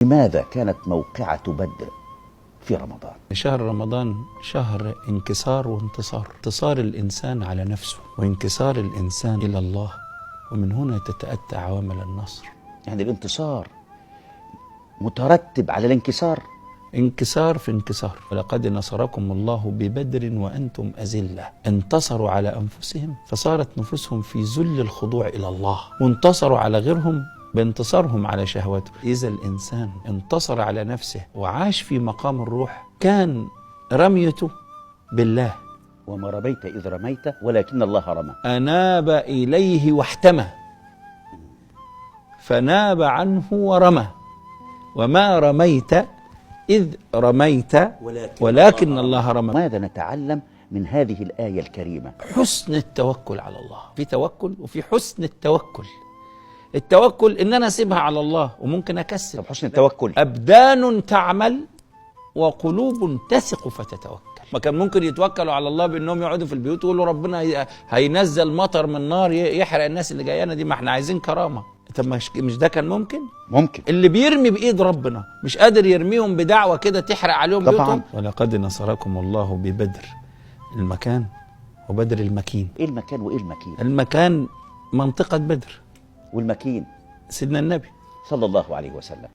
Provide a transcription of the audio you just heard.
لماذا كانت موقعة بدر في رمضان؟ شهر رمضان شهر انكسار وانتصار، انتصار الإنسان على نفسه وانكسار الإنسان إلى الله، ومن هنا تتأتى عوامل النصر. يعني الانتصار مترتب على الانكسار، انكسار في انكسار. ولقد نصركم الله ببدر وأنتم أذلة. انتصروا على أنفسهم فصارت نفوسهم في ذل الخضوع إلى الله، وانتصروا على غيرهم بانتصارهم على شهوته. إذا الإنسان انتصر على نفسه وعاش في مقام الروح كان رميته بالله. وما رميت إذ رميت ولكن الله رمى. أناب إليه واحتمى، فناب عنه ورمى. وما رميت إذ رميت ولكن الله رمى. ماذا نتعلم من هذه الآية الكريمة؟ حسن التوكل على الله. في توكل وفي حسن التوكل. التوكل إن أنا أسيبها على الله وممكن أكسب. طب حسن التوكل؟ أبدان تعمل وقلوب تثق فتتوكل. ما كان ممكن يتوكلوا على الله بأنهم يقعدوا في البيوت ويقولوا ربنا هينزل مطر من نار يحرق الناس اللي جايانا دي، ما احنا عايزين كرامة. طب مش ده كان ممكن؟ ممكن. اللي بيرمي بإيد ربنا مش قادر يرميهم بدعوة كده تحرق عليهم طبعا. بيوتهم. ولقد نصركم الله ببدر، المكان، وبدر المكين. ايه المكان وايه المكين؟ المكان منطقة بدر، والمكين سيدنا النبي صلى الله عليه وسلم.